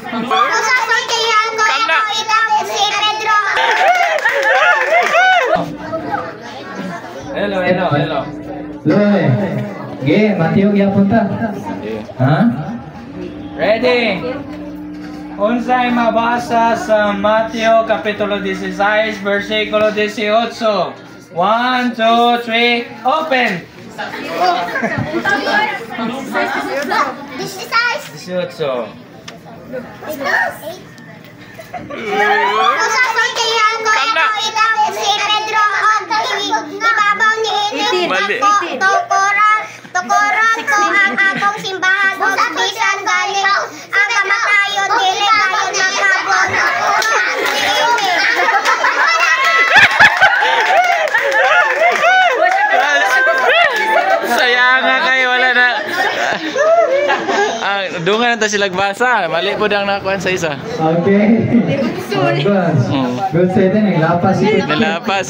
Usasultihan ko Kalma. Ikaw, ikaw si Pedro. Hello, hello, hello. Loy. Ge, Mateo gyapon ta. Ha? Ready? Unsay mabasa sa Mateo Kapitulo 16, versikulo 18? 1, 2, 3, open! This is size. 18. Usasultihan ko ikaw, ikaw si Pedro og ibabaw niini Mali. ako tukuran tukuran ko ang akong simbahan ug bisan galing ang kamatayon dili kayo makabot niini. Saya nga kayo, wala na. Ah, dungan na ta sila basa. Mali po dang nakuan sa isa. Okay. Good. Good setting, lapas. Nalapas.